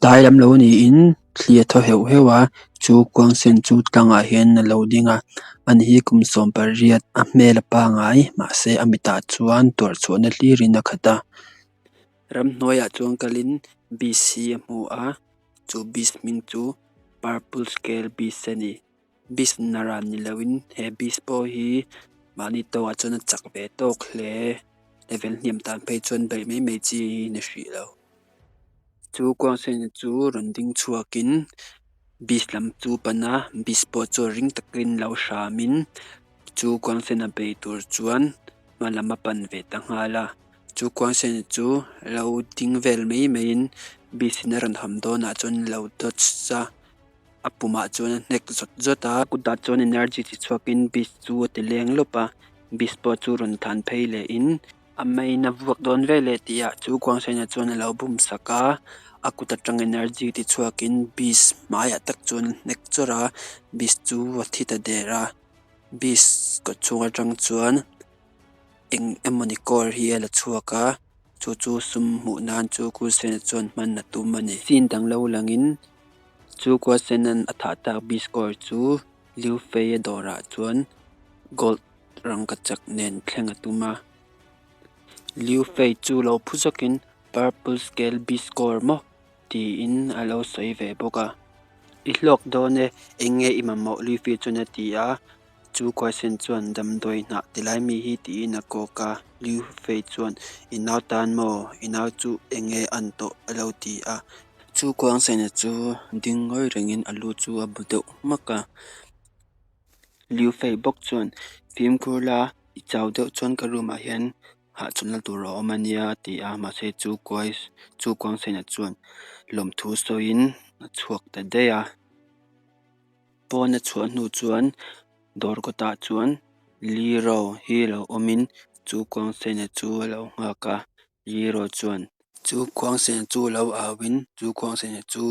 Tlai lam lo niin thli a thaw heuh heuh a chu kuangsen chu tlangah hian alo ding a ani hi kum 18 a hmel a pangai mahse a mitah chuan tuar chhuahna hlirin a khat a ramhnuaiah chuan kalin beast hi a hmu a chu beast hming chu purple scale beast a ni beast naran nilo in he beast pawh hi mahni tawkah chuan a chak ve tawk hle level hniam tan phei chuan beih mai mai chi a ni hrih lo. Chu kuangsen chu rawn ding chhuakin beast lam chu a pan a beast pawh chu ring takin lo hramin chu kuangsen a bei tur chuan hma lam a pan ve ta nghal a chu kuangsen chu lo ding vel mai maiin beast in a rawn ham dawnah chuan lo dodge a a pumah chuan a hnek zawt zawt a a kutah chuan energy ti chhuakin beast chu a ti leng lawp a beast pawh chu rawn tlan phei lehin a main a vuak dawn veleh tih ah chu kuangsen ah chuan alo bum sak a a kut atang energy ti chhuakin beast hmaiah tak chuan a hnek chawrh a beast chu a thi ta der a beast kawchhung atang chuan eng emawni core hi a la chhuak a chu chu sum hmuh nan chu chuan hman a tum a ni scene dang lo langin chu kuangsen a thah tak beast core chu liu fei a dawrah chuan gold rangkachak nen thleng a tum a. Liu fei chu lo phu zawkin purple scale beast core maw tiin a lo sawi ve bawk a i hlawk dawn e eng nge i mamawh Liu fei chuan a ti a chu khuaisen chuan damdawi hnah ti lai mi hi tiin a kawk a Liu fei chuan i nau tan maw i nau chu eng nge an tawh a lo ti a chu khuangchena chu ding ngawi rengin a lu chu a bu deuh hmak a Liu fei bawk chuan fimkhur la i chau deuh chuan ka room ah hian hahchawlhna tur a awm ania a ti a mahse chu kuai chu kuangchena chuan lawmthu sawiin a chhuak ta daih a pawn a chhuah hnu chuan dawr kawtah chuan liro hi lo awmin chu kuangchena chu a lo nghak a liro chuan chu khuangchena chu lo au in chu khuangchena chu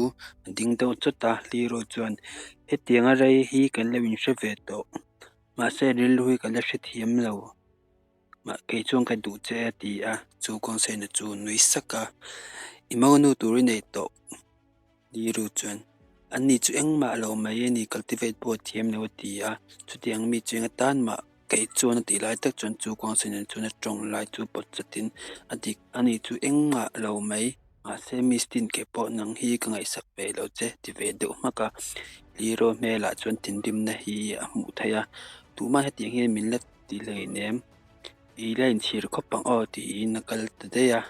a ding deuh chawt a liro chuan hetianga rei hi kan lo inhre ve tawh mahse rilru hi ka la hrethiam lo mah kei chuan ka duh che a ti a chu khuangchena chu a nui sak a i monu tur i nei tawh liro chuan ani chu engmah lo mai a ni cultivate pawh a thiam lo a ti a chutiang mi chu eng atan mah kei chuan a tih lai tak chuan chu khuangchena chuan a tawng lai chu pawt chatin a dik ani chu engmah lo mai mahse miss tin kei pawh nang hi ka ngaihsak ve lo che ti ve deuh hmak a liro hmelah chuan thinrimna hi a hmuh theih a tumah hetiang hian min la ti hleinem i la inchhir khawp ang aw tiin a kal ta daih a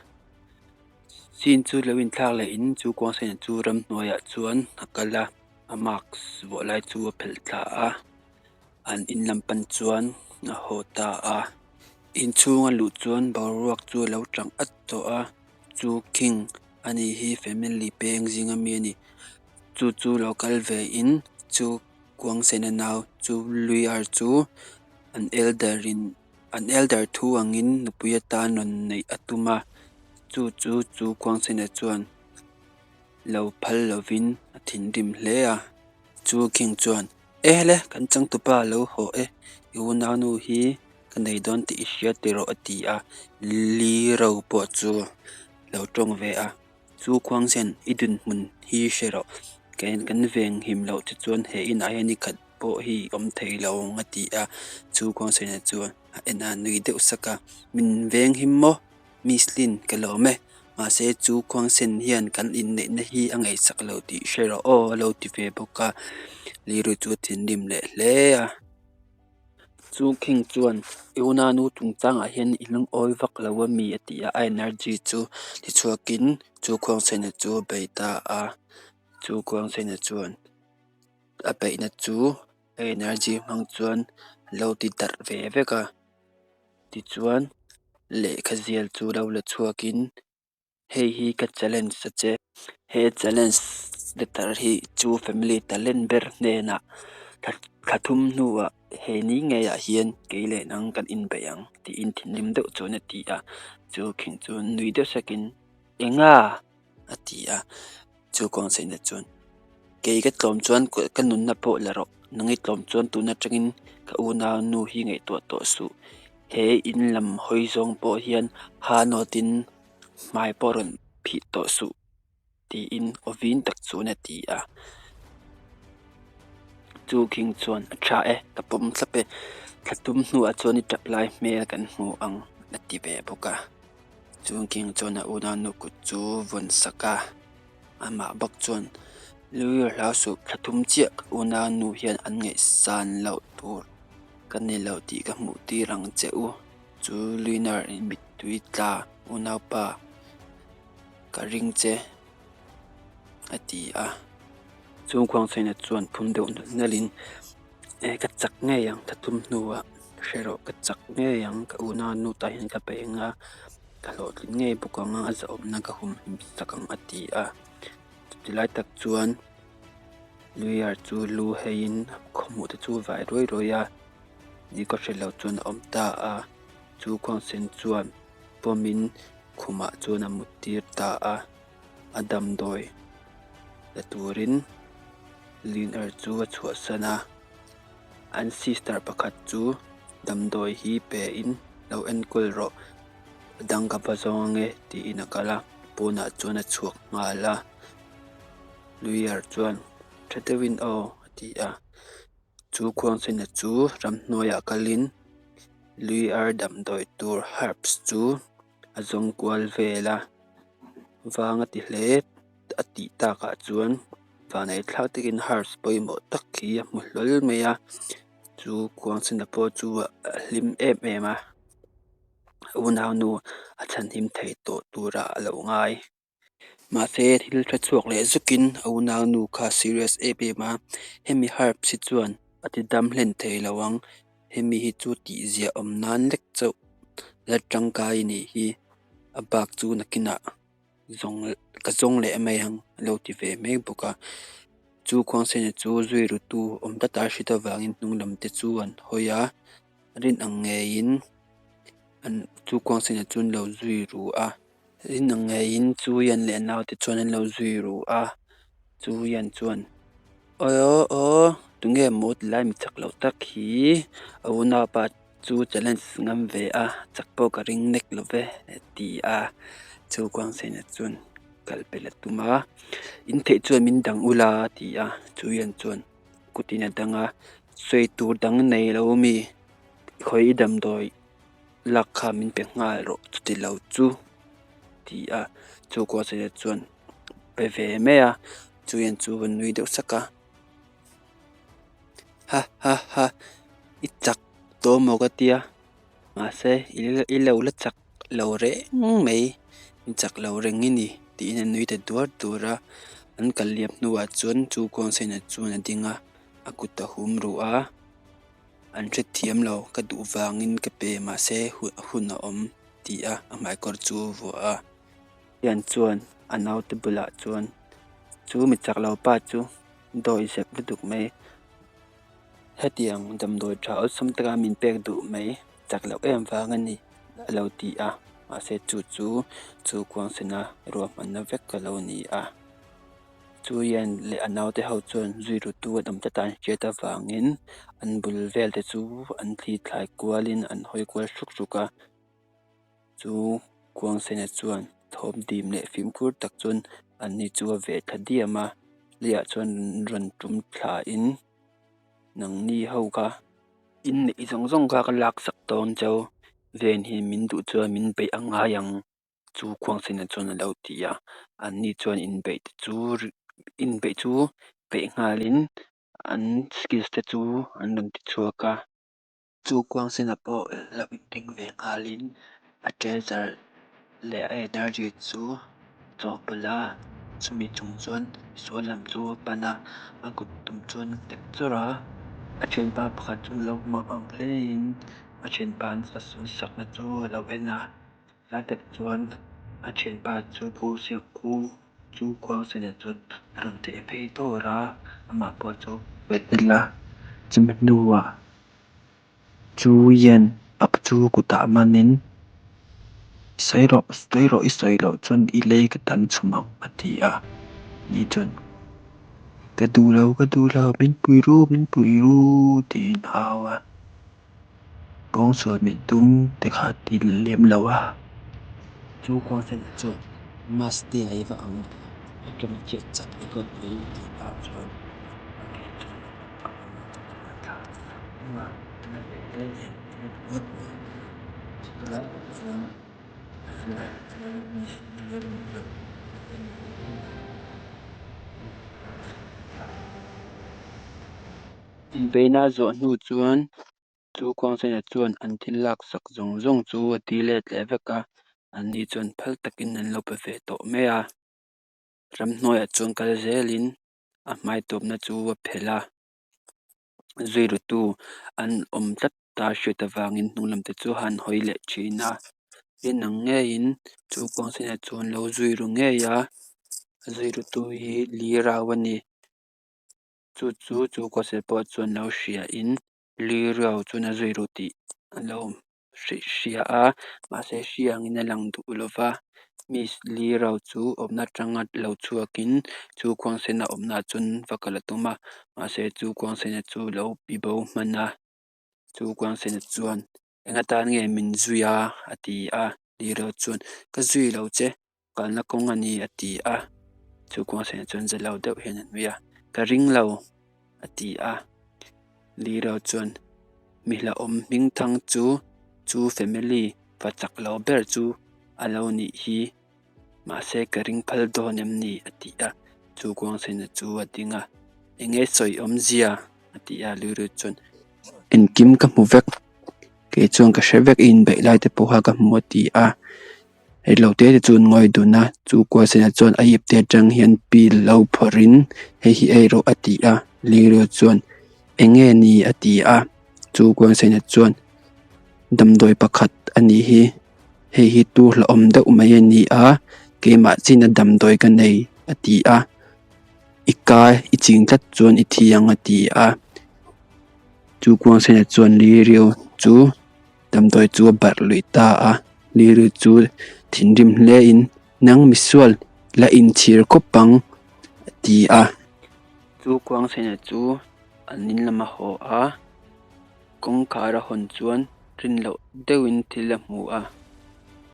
scene chu lo inthlak leh in chu kawngsian chu ramhnuaiah chuan a kal a a mask vuah lai chu a phelh thla a an in lam pan chuan a haw ta a inchhung a luh chuan boruak chu a lo tang at tawh a chu king ani hi family peng zinga mi ani chu chu lo kal ve in chu kuangchena nau chu luiar chu an elder in an elder thu angin nupui atan rawn neih a tum a chu chu chu khuangchena chuan lo phal lovin a thinrim hle a chu king chuan ele kan changtupa a lo haw e i unaunu hi ka nei dawn tih i hria tiraw a ti a liro pawh chu lo tawng ve a chu khuangchen i dinhmun hi hre rawh kan veng him loh te chuan he inah hian ni khat pawh hi awm thei lo ang a ti a chu khuangchena chuan a en a nui deuh sak a min veng him maw miss lin ka lawm e mahse chu khuangchen hian kan inneihna hi a ngaihsak lo tih hre rawh aw a lo ti ve bawk a liro chu a thinrim leh hle a chu king chuan i unaunu chungchangah hian i lungawi vak lo ami a ti a a energy chu tichhuakin chu khuangchena chu a bei ta a chu khuangchena chuan a beihna chu a energy hmang chuan lo ti darh ve vek a tichuan lehkha zial chu lo la chhuakin hei hi ka challenge a che he challenge letter hi chu family talent ber hnenah thla thum hnuah he ni ngeiah hian kei leh nang kan inbeih ang tiin thinrim deuh chuan a ti a chu king chu nui deuh sakin enga a ti a chu kawngchhina chuan kei ka tlawm chuan ka nunna pawh la rawh nang i tlawm chuan tun atangin ka unau nu hi ngaihtuah tawh suh he in lam hawi zawng pawh hian ha nawtin hmai pawh rawn phih tawh suh. Tiin aw vin tak chuan a ti a. Chu King chuan, A tha e, ka pawm thlap e. Thla tum hnuah chuan i tap lai hmel kan hmu ang, a ti ve bawk a. Chu King chuan a unaunu kut chu vawn sak a, amah bawk chuan, Luir hlau suh, thla thum chiah ka unaunu hian an ngaihsan loh tur ka ni lo tih ka hmuh tir ang che u. Chu Luinar in mittui tla unaupa ka ring che, a ti a. Chung khuangchaina chuan phun deuh nalh nalhin, E ka chak ngei ang, thla thum hnuah hre rawh, ka chak ngei ang, ka unaunu tah hian ka bei ang a, ka hlawhtlin ngei bawk ang a, a zahawmna ka humhim sak ang, a ti a. Chuti lai tak chuan Luiar chu lu heiin khawhmuh te chu vai ruai ruai a, ni ka hre lo chuan a awm ta a. Chu khuangsen chuan pawmin khumah chuan a mut tir ta a, a damdawi la turin Liner chu a chhuahsan a, an sister pakhat chu damdawi hi pe in lo enkawl rawh, a dang ka va zawng ange tiin a kal a, pawnah chuan a chhuak nghal a, Luier chuan tha deuhin aw a ti a. Chu khuangchina chu ramhnuaiah kalin lui ar damdawi tur herbs chu a zawng kual vel a, vang a ti hle a tih takah chuan vanei thlak takin herbs pawimawh tak hi a hmu hlawl mai a, chu khuangchina pawh chu a hlim em em a, a unaunu a chhanhim thei tawh turah a lo ngai. Mahse, thil hre chhuak leh zukin a unaunu kha serious em em a, hemi herbs hi chuan a ti dam hlen thei lo ang, hemi hi chu tihziah awm nan lek chauh la tangkai a nih hi, a bak chu nakinah zawng ka zawng leh mai ang a lo ti ve mek bawk a. Chu khuangchhena chu zui rutu awm tlat a hriat avangin hnung lam te chu an hawi a, rin ang ngeiin an chu khuangchhena chu an lo zui ru a. Rin ang ngeiin chu Yan leh a naute chuan an lo zui ru a, chu Yan chuan, Aw aw, tunge maw tilai mi chak loh tak hi? A unaupa chu challenge ngam ve a, chak pawh ka ring nek lo ve, a ti a. Chu Guangzhena chuan kal pel a tum a, In theih chuan min dang ula, a ti a. Chu Yan chuan kutin a dang a, Sawi tur dang nei lo mi, khawi i damdawi lak kha min pe nghal rawh chuti lo chu ti a chu kawchheh chuan pe ve mai a chu hian chu a nui deuh sak a ha ha ha i chak tawh maw ka tia mahse i lo la chak lo reng mai i chak lo reng i ni tiin a nui ta duar duar a an kal liam hnuah chuan chu kawngchhena chuan a ding a a kut a hum ruh a. An hrethiam lo, ka duh vangin ka pe mahse hun a awm ti a a hmaikawr chu a vuah a. Hian chuan a naute bulah chuan chu mi chak lo pa chu dawi zep lutuk mai. Hetiang damdawi tha awlsam taka min pek duh mai chak loh em vang a ni a lo ti a, mahse chu chu chu kuangsena ruahmanna vek a lo ni a. Chu Yan leh a naute ho chuan zui rutu an awm tlat a an hriat avangin an bul vel te chu an thli thlai kualin an hawi kual hruk hruk a. Chu Kuangsena chuan thawm dim leh fimkhur tak chuan an ni chu a ve thla diam a, leiah chuan rawn tum thlain nangni ho kha inneih zawng zawng kha ka laksak dawn cheu ven hi min duh chuan min beih a ngai ang. Chu khuangchhina chuan a lo ti a, anni chuan inbeih te chu inbeih chu peih nghalin an skills te chu an rawn ti chhuak a. Chu khuangchhina pawh lo inring ve nghalin a treasure leh a energy chu chawhpawlh a, chumi chung chuan sual lam chu a pan a, a kut tum chuan a hnek chawrh a, a thianpa pakhat chu lo hmuam ang hlein a thianpa an sakna chu a lo en a. Lai tak chuan a thianpa chu Pu Siakku chu Khuangchhena chuan a rawn theh phei dawr a, amah pawh chu a tel a, chumi hnuah chu hian a chu kutah manin Sawi rawh, sawi rawh i sawi loh chuan i lei ka tan chhum ang a ti a, ni chuan Ka duh lo, ka duh lo, min pui ru, min pui ru tiin a au a. Kawngsual min tum te kha ti lem lo a. Chu kawngsen chuan Mastea i va ang. Ka mi hriat chak i dawt mai tih pah chuan a ke chu a bang a thlah vang a, a na ve hle nen a na ringawt mai. Chutah chuan a bulah chuan mi eng emaw Inbeihna a zawh hnu chuan chu khuangchena chuan an thil laksak zawng zawng chu a ti let leh vek a, anni chuan phal takin an lo pe ve tawh mai a. Ramhnuaiah chuan kal zelin a hmai tuamna chu a phelh a, zui ru tu an awm tlat ta hriat avangin hnung lam te chu a han hawi leh thin a tin ang ngeiin chu kawng senah chuan lo zui ru ngei a a zui ru tu hi li rau a ni chu chu chu kawt pawh chuan lo hria in li rau chuan a zui ru tih alo hrilh hria a mahse hria angin a lang duh lova miss li rau chu awmna atanga lo chhuakin chu khuangsena awmna ah chuan va kal a tum a mahse chu khuangsena chu lo bibo hman a chu khuangsena chuan eng atan nge min zui a a ti a li rau chuan ka zui lo che kalna kawng a ni a ti a chu khuangsena chuan za lo deuh hian a nui a ka ring lo a ti a li rau chuan mi hlauhawm hming thang chu chu family va chak lo ber chu a lo nih hi mahse ka ring phal dawn em ni a ti a chu kawngsena chu a ding a eng nge sawi awmzia a ti a Luru chuan engkim ka hmu vek kei chuan ka hre vek i inbeih lai te pawh kha ka hmu a ti a reilote te chu an ngawi dun a chu kawngsena chuan a ip te atang hian pil lo phawrh in hei hi ei rawh a ti a Luru chuan eng nge ni a ti a chu kawngsena chuan damdawi pakhat a nih hi hei hi tur hlauhawm deuh mai a ni a keimah chin a damdawi ka nei a ti a i ka i ching tlat chuan i thi ang a ti a chu kawngsena chuan liriu chu damdawi chu a barh luih ta a liriu chu thinrim hle in nang misual la inchhir khawp ang a ti a chu kawngsena chu an in lam a haw a. Kawngkhar a hawn chuan rin loh deuhin thil a hmu a.